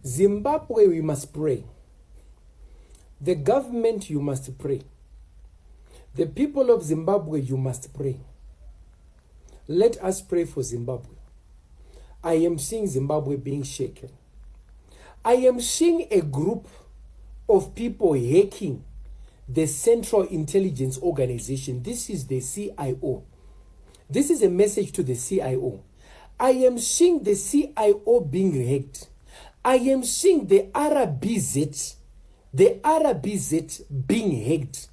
Zimbabwe, we must pray. The government, you must pray. The people of Zimbabwe, you must pray. Let us pray for Zimbabwe. I am seeing Zimbabwe being shaken. I am seeing a group of people hacking the Central Intelligence Organization. This is the CIO. This is a message to the CIO. I am seeing the CIO being hacked. I am seeing the RBZ, the RBZ being hacked.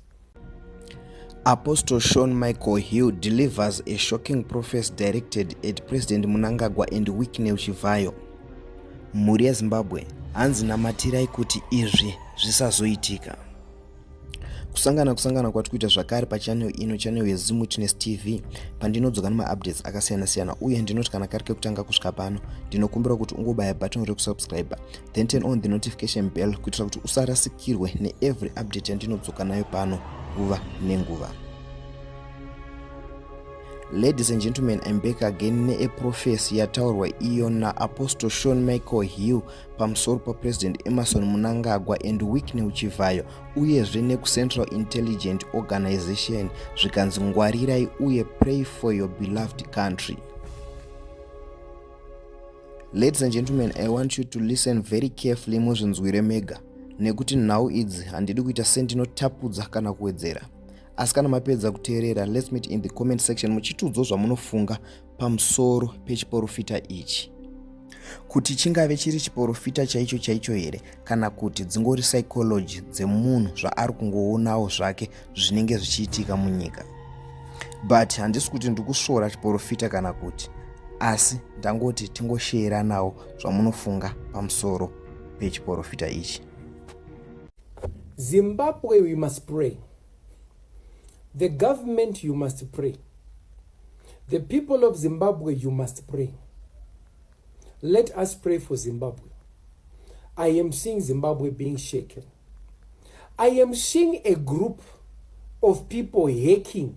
Apostle Sean Michael Hill delivers a shocking prophecy directed at President Mnangagwa and Wicknell Chivayo. Mhuri yeZimbabwe, hanzi namatirai kuti izvi zvisazoitika. Kusangana kusangana kwati kuita zvakare pachannel ino, channel yeZim Witness TV, pandinodzoka nemaupdates akasiyana-siyana. Uye ndinoti kana kari kekutanga kusvika pano, ndinokumbira kuti ungobaya button rekusubscribe, then turn on the notification bell kuitira kuti usarasikirwe neevery update yandinodzoka nayo pano nguva nenguva. Ladies and gentlemen, I'm back again neaprophecy yataurwa iyo naApostle Sean Michael Hill pamusoro paPresident Emmerson Mnangagwa and Wicknell Chivayo, uyezve nekuCentral Intelligent Organization, zvikanzi ngwarirai uye pray for your beloved country. Ladies and gentlemen, I want you to listen very carefully, muzvinzwire mega, nekuti nhau idzi handidi kuita sendinotapudza kana kuwedzera. Asi kana mapedza kuteerera, let's meet in the comment section muchitiudzawo zvamunofunga pamusoro pechiprofita ichi, kuti chingave chiri chiprofita chaicho chaicho here, kana kuti dzingori psychology dzemunhu zvaari kungoonawo zvake zvinenge zvichiitika munyika. But handisi kuti ndikusvora chiprofita kana kuti, asi ndangoti tingosheyeranawo zvamunofunga pamusoro pechiprofita ichi. Zimbabwe, we must pray. The government, you must pray. The people of Zimbabwe, you must pray. Let us pray for Zimbabwe. I am seeing Zimbabwe being shaken. I am seeing a group of people hacking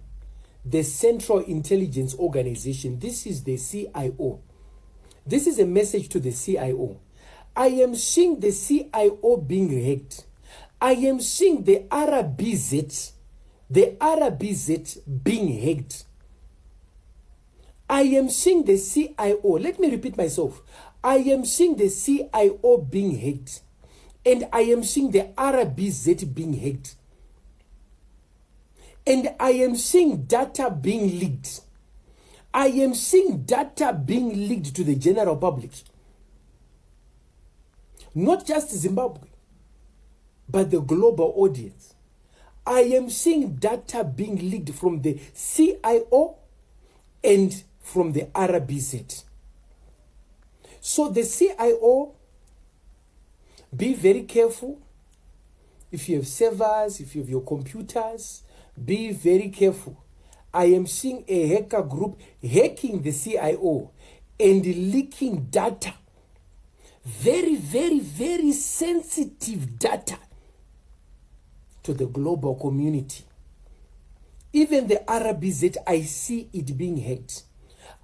the Central Intelligence Organization. This is the CIO. This is a message to the CIO. I am seeing the CIO being hacked. I am seeing the RBZ, the RBZ being hacked. I am seeing the CIO. Let me repeat myself. I am seeing the CIO being hacked. And I am seeing the RBZ being hacked. And I am seeing data being leaked. I am seeing data being leaked to the general public. Not just Zimbabwe, but the global audience. I am seeing data being leaked from the CIO and from the RBZ. So the CIO, be very careful. If you have servers, if you have your computers, be very careful. I am seeing a hacker group hacking the CIO and leaking data. Very, very, very sensitive data to the global community. Even the RBZ, I see it being hacked.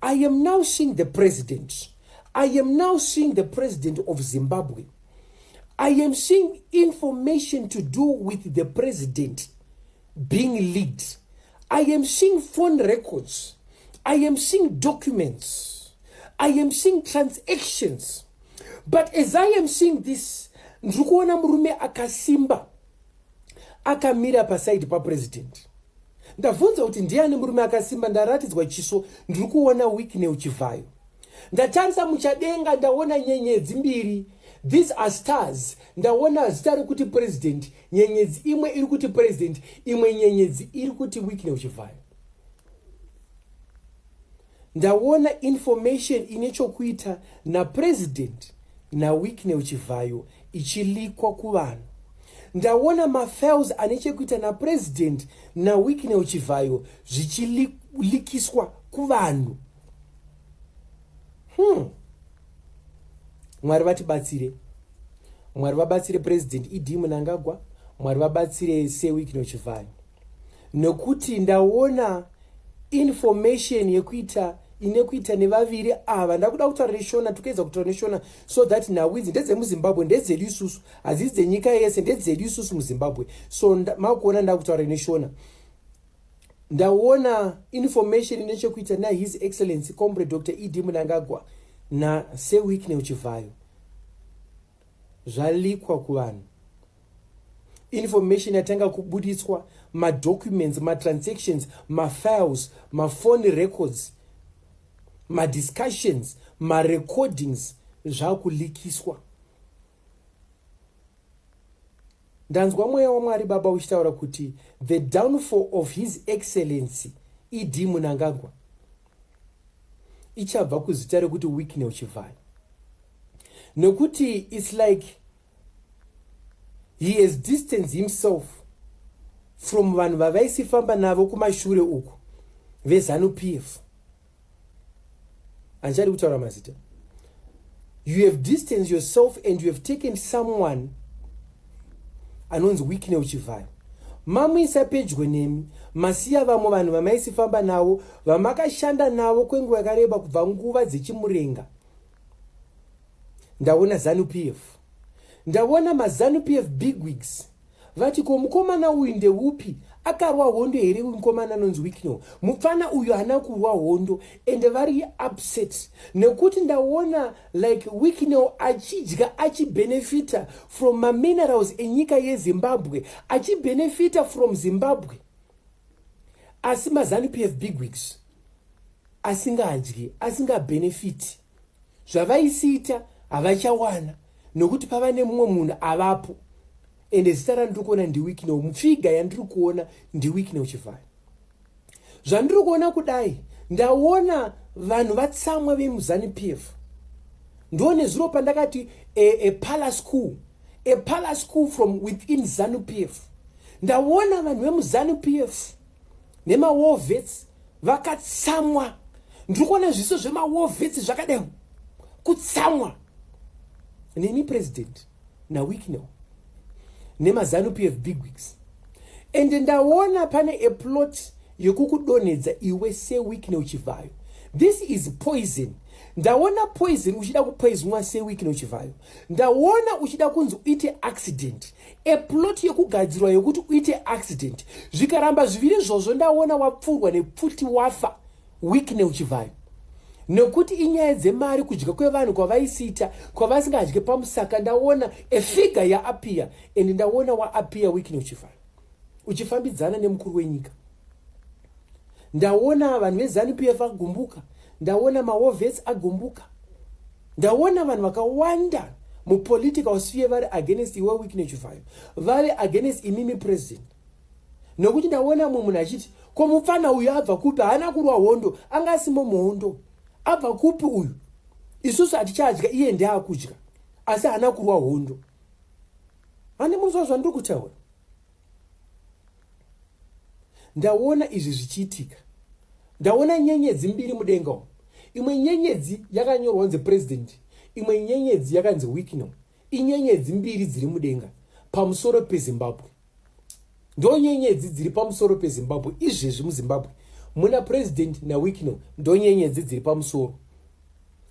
I am now seeing the president. I am now seeing the president of Zimbabwe. I am seeing information to do with the president being leaked. I am seeing phone records. I am seeing documents. I am seeing transactions. But as I am seeing this, ndiri kuona murume akasimba akamira paside papresident. Ndabvunza kuti ndiani murume akasimba, ndaratidzwa chiso, ndiri kuona Wicknell Chivayo. Ndatarisa muchadenga, ndaona nyenyedzi mbiri. These are stars. Ndaona zita rekuti president, nyenyedzi imwe iri kuti president, imwe nyenyedzi iri kuti Wicknell Chivayo. Ndaona information ine chokuita napresident naWicknell Chivayo ichileakwa kuvanhu. Ndaona mafiles ane chekuita napresident naWicknell Chivayo zvichileakiswa kuvanhu. Mwari vatibatsire. Mwari vabatsire President ED Mnangagwa. Mwari vabatsire seWicknell Chivayo, nekuti ndaona information yekuita ine kuita nevaviri ava. Ndakuda kutaura neshona, tikuedza kutaura neshona so that nhau idzi ndedzemuZimbabwe, ndedzedu isusu, hadzisi dzenyika yese, ndedzedu isusu muZimbabwe. So makuona ndakutaura neshona. Ndaona information ine chekuita naHis Excellency Comrade Dr ED Mnangagwa naSir Wicknell Chivhayo zvalikwa kuvanhu. Information yatanga kubuditswa, madocuments, matransactions, mafiles, maphone records, madiscussions, marecordings zvakulikiswa. Ndanzwa mweya waMwari Baba uchitaura kuti the downfall of His Excellency ED Mnangagwa ichabva kuzita rekuti Wicknell Chivhayo, nekuti it's like he has distanced himself from vanhu vavaisifamba navo kumashure uku veZANU PF. Handichadi kutaura mazita. You have distanced yourself and you have taken someone anonzi Wicknell Chivhayo, mamuisa pedyo nemi, masiya vamwe vanhu vamaisifamba navo, vamakashanda navo kwenguva yakareba kubva nguva dzechimurenga. Ndaona ZANU PF, ndaona maZANU PF bigwigs vati, "Ko mukomana uyu ndeupi? Akarwa hondo here mukomana anonzi Wicknell? Mupfana uyu haana kurwa hondo." Ende vari upset nekuti ndaona like Wicknell achidya, achibenefita from maminerals enyika yeZimbabwe, achibenefita from Zimbabwe, asi maZANU PF bigwigs asingadyi, asingabenefiti. Zvavaisiita havachawana nokuti pava nemumwe munhu avapo, ende zita randiri kuona ndiWicknell. Mufigure yandiri kuona ndiWicknell Chivhayo. Zvandiri kuona kudai, ndaona vanhu vatsamwa vemuZANU PF. Ndone zuro pandakati a palace coup, a palace coup from within ZANU PF. Ndaona vanhu vemuZANU PF nemawar vets vakatsamwa. Ndiri kuona zviso zvemawar vets zvakadai kutsamwa neni president naWicknell nemaZANU PF bigwigs. And ndaona pane a plot yekukudonhedza iwe seWicknell Chivhayo. This is poison. Ndaona poison, uchida kupoisonwa seWicknell Chivhayo. Ndaona uchida kunzi uite accident, a plot yekugadzirwa yekuti uite accident. Zvikaramba zviviri izvozvo, ndaona wapfurwa nepfuti, wafa, Wicknell Chivhayo, nekuti inyaya dzemari, kudya kwevanhu kwavaisiita, kwavasingadye pamusaka. Ndaona a figure yaappear, and ndaona waappear Wicknell Chivhayo uchifambidzana nemukuru wenyika. Ndaona vanhu veZANU PF agumbuka, ndaona mawar vets agumbuka, ndaona vanhu vakawanda mupolitical sphere vari against iwe Wicknell Chivhayo, vari against imimi president, nekuti ndaona mumwe munhu achiti, "Ko mupfana uyu abva kupi? Haana kurwa hondo, anga asimo muhondo, abva kupi uyu? Isusu hatichadya, iye ndeakudya, asi haana kurwa hondo." Handi munzwa zvandiri kutaura? Ndaona izvi zvichiitika. Ndaona nyenyedzi mbiri mudenga umu. Imwe nyenyedzi yakanyorwa kunzi president, imwe nyenyedzi yakanzi Wicknell. Inyenyedzi mbiri dziri mudenga pamusoro peZimbabwe. Ndo nyenyedzi dziri pamusoro peZimbabwe izvezvi. MuZimbabwe muna president naWicknell, ndo nyenyedzi dziri pamusoro.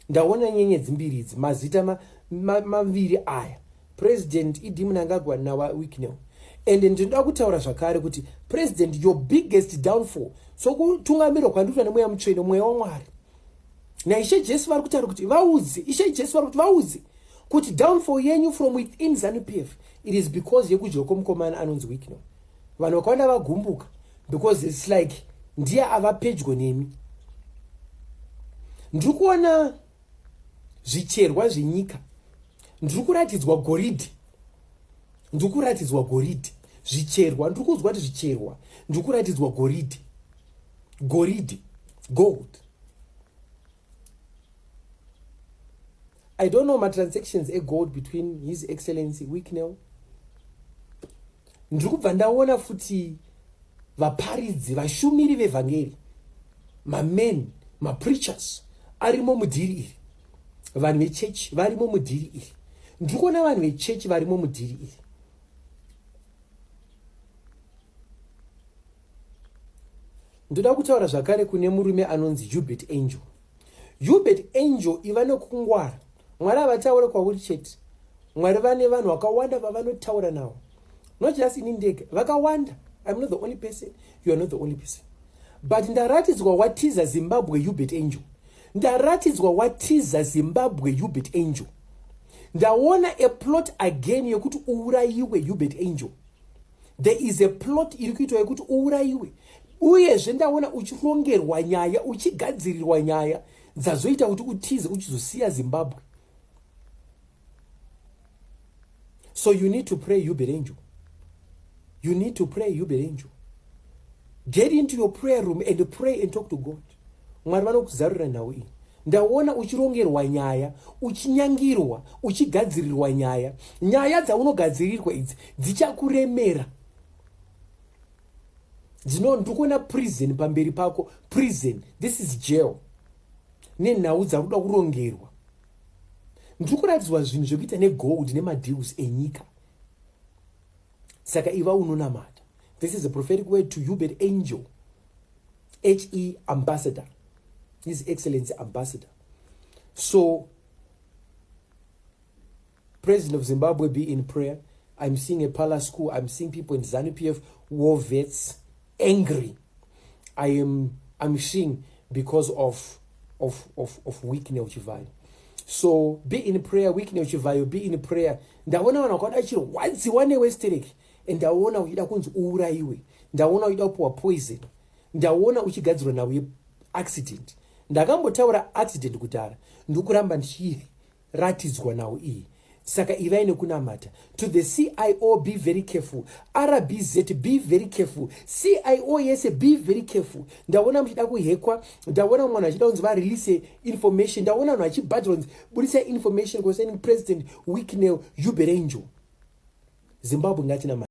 Ndaona nyenyedzi mbiri idzi, mazita maviri aya, President ED Mnangagwa naWicknell. And ndinoda kutaura zvakare kuti president, your biggest downfall, sokutungamirwa kwandikuita nemweya mutsvene, mweya waMwari naIshe Jesu, vari kutaura kuti vaudze, Ishe Jesu vari kuti vaudze kuti downfall yenyu from within ZANU PF, it is because yekudya kwomukomana anonzi Wicknell. Vanhu vakawanda vagumbuka because it's like ndiye ava pedyo nemi. Ndiri kuona zvicherwa zvenyika, ndiri kuratidzwa goridhe, ndiri kuratidzwa goridhe, zvicherwa. Ndiri kunzwa kuti zvicherwa, ndiri kuratidzwa goridhe, goridhe, gold. I don't know matransactions egold between His Excellency Wicknell. Ndiri kubva ndaona futi vaparidzi, vashumiri vevhangeri, mamen, mapreachers arimo mudhiri iri. Vanhu vechechi varimo mudhiri iri. Ndiri kuona vanhu vechechi varimo mudhiri iri. Ndoda kutaura zvakare kune murume anonzi Hubert Angel. Hubert Angel, iva nekungwara. Mwari havataure kwauri chete. Mwari vane vanhu vakawanda vavanotaura navo, not just ini ndega, vakawanda. I'm not the only person, you are not the only person, but ndaratidzwa watiza Zimbabwe, Hubert Angel. Ndaratidzwa watiza Zimbabwe, Hubert Angel. Ndaona a plot again yekuti uurayiwe, Hubert Angel. There is a plot iri kuitwa yekuti uurayiwe. Uyezve ndaona uchirongerwa nyaya, uchigadzirirwa nyaya dzazoita kuti utize, uchizosiya Zimbabwe. So you need to pray, Hubert Angel. You need to pray, Hubert Angel. Get into your prayer room and pray and talk to God. Mwari vanokuzarurira nhau iyi. Ndaona uchirongerwa nyaya, uchinyangirwa, uchigadzirirwa nyaya. Nyaya dzaunogadzirirwa idzi dzichakuremera. Dzino ndikuona prison pamberi pako, prison. This is jail. Nenhau dzakuda kurongerwa. Ndiri kuratidzwa zvinhu zvekuita negold nemadeals enyika. Saka iva unonamata. This is a prophetic word to Hubert Angel, he ambassador, His Excellency Ambassador. So President of Zimbabwe, be in prayer. I'm seeing a palace school. I'm seeing people in ZANU PF, war vets, angry. I'm seeing because of Wicknell Chivayo. So be in prayer, Wicknell Chivayo, be in prayer. Ndaona vanhu vakawanda vachirwadziwa newesterek, and ndaona uchida kunzi uurayiwe. Ndaona uchida kupiwa poison. Ndaona uchigadzirwa nhau yeaccident. Ndakambotaura accident kudhara, ndikuramba ndichiratidzwa nhau iyi. Saka ivai nekunamata. To the CIO, be very careful. RBZ, be very careful. CIO yese, be very careful. Ndaona muchida kuhekwa. Ndaona mwana achida kunzi varelease information. Ndaona vanhu vachibhadhirwa kunzi budisai information concerning President Wicknell, Hubert Angel. Zimbabwe, ngatinamata.